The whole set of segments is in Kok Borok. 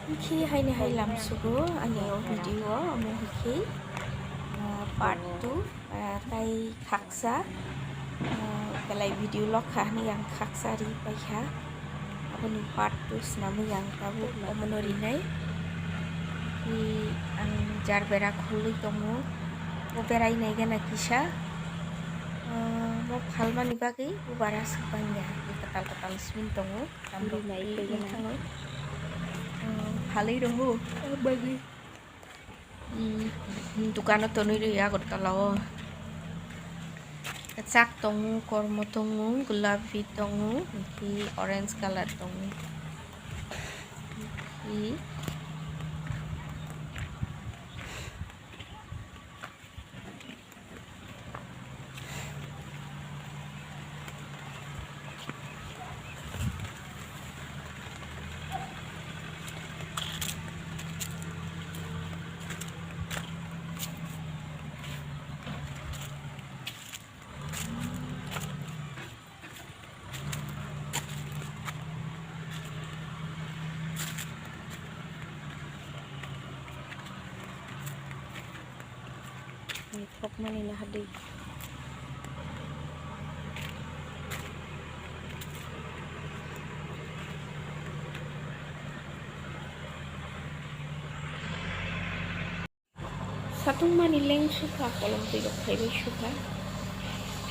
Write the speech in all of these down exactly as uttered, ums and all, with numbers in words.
Hwnkhe haini hai lamsugo ani o video, omo hwnkhe, ah, part two, ah, tai khaksa, ah, belai video lok kha hwnwi ang khaksa ri paikha. Aboni part two swnamwi ang tabuk omono rinai. I ang jar bera khulwi tongo, bo berai nai gana kisa, ah, mo phalmani bagwi bubara swk bangya, kwtal kwtal simi tongo. Tam rok ri nai khe gana. Thango. Hmm, phalwi rw o, bagwi. Hmm, dukano tonwi rw o Agartala o. Kwchak tongo, kormo tongo, gulapi tongo, hwnkhe orange colour tongo. Hwnkhe Thokmani nahardi. Satungmani leng sukha, kolom twi rok phaibai sukha.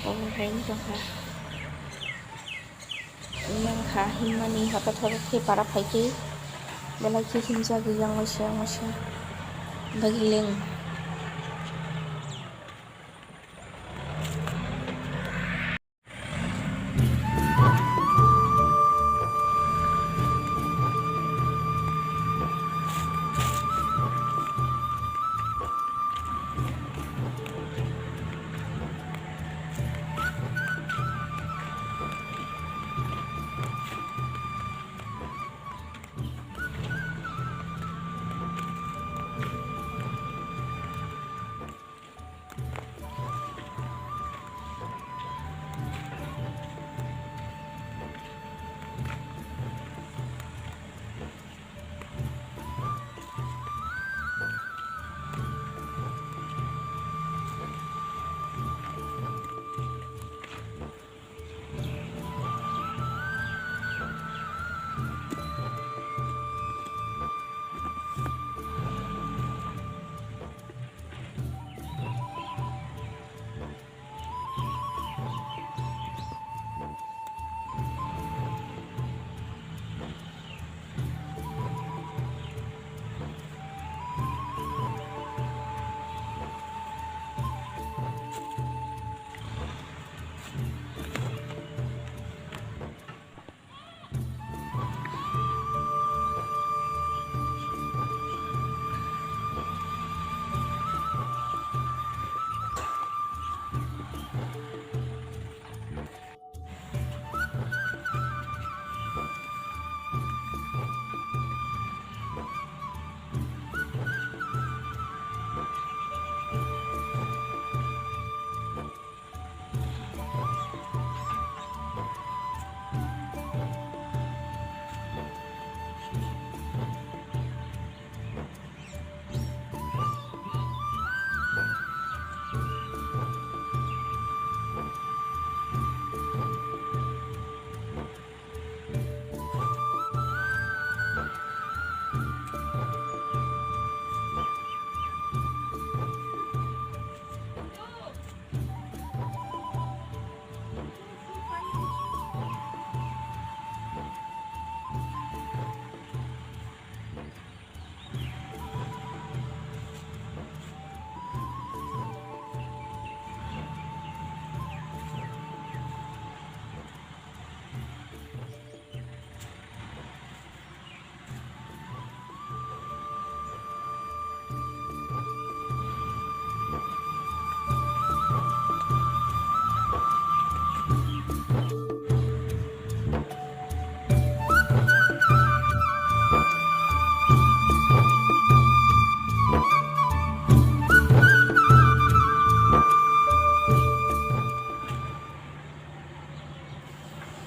Omo hai wng tongkha. Yang kha himmani hata thoro khe para phai khe belai khe himjagwi yang waisa yang waisa bagwi leng.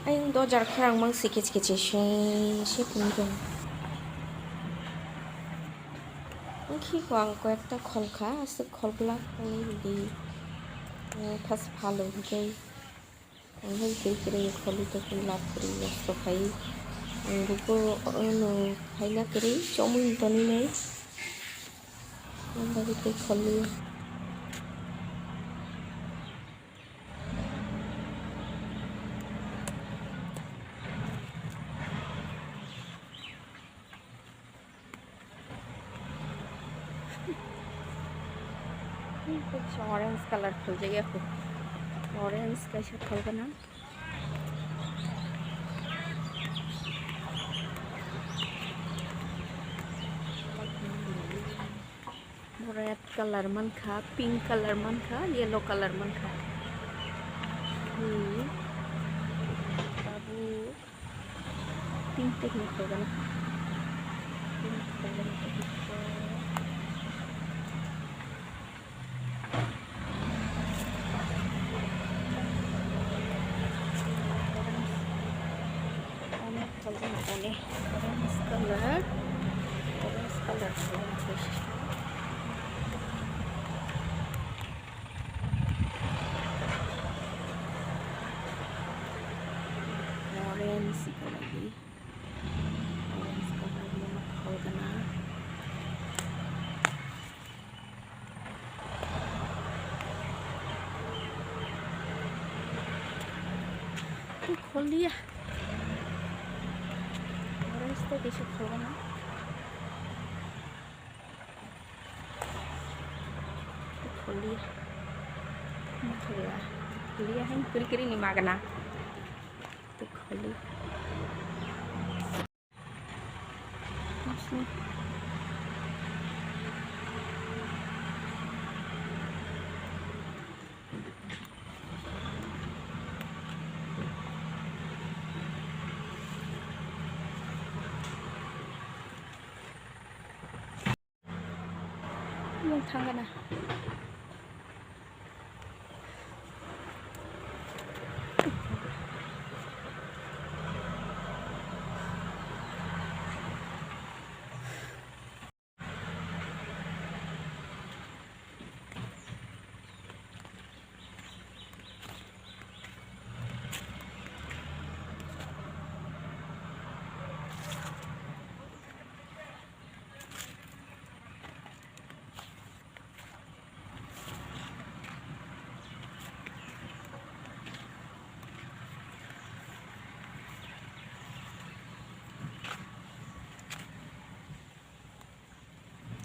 Ayang dojar khorang mang si kichi kichi se se tong tong. Wngkhe bo ang koyekta kholkha, aswk kholglak wngwi hwnkhe, eh, phas phalo hwnkhe, ang hai tei kwrwi kholi tongkhe lab kwrwi nosto khai. Ang buko ono phaina kwrwi chomwi tonwi nai. Ang bagwi tei kholi. Orange colour kholjago, orange kaisa kholgana. Red colour mankha, pink colour mankha, yellow colour mankha. Hmm. Tabuk. Pink tei hinwi kholgana. Pink kholgana tei hinwi. Onek kholgana, onek. Orange colour. Orange colour kholgana tei. Orange colour ni, orange colour ni nok kholgana. Kholiya. Orange tei kisa kholgana. Kholiya. Kholiya. Kholiya hai kiri kiri ni magana. Kholi. Mung thangana.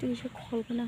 Tei kisa khol gana.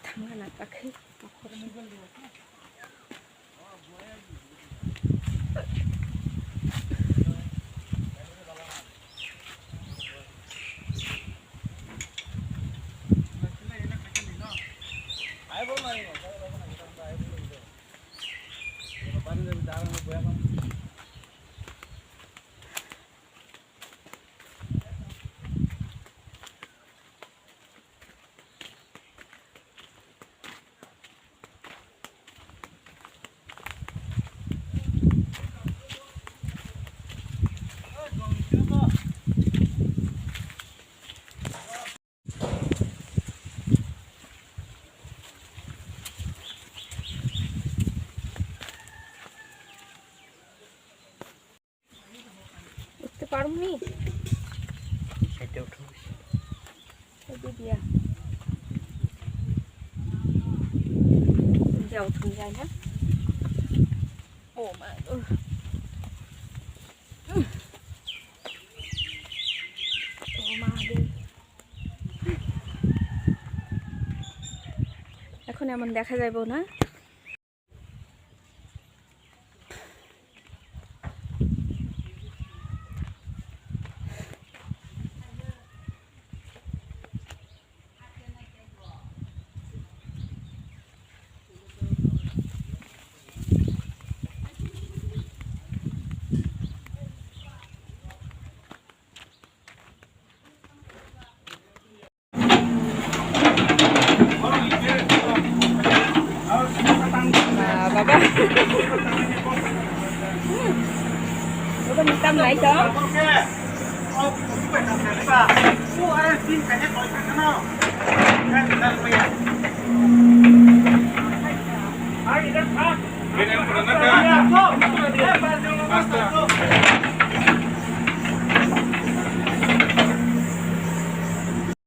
Thangna nang kha khe. Parmi. Side o thung. Video. Jauh thung jai ha. Oh my God. Oh my God. এখন এমন দেখা যাইব না। Ah, baba. Baba, minta mai to.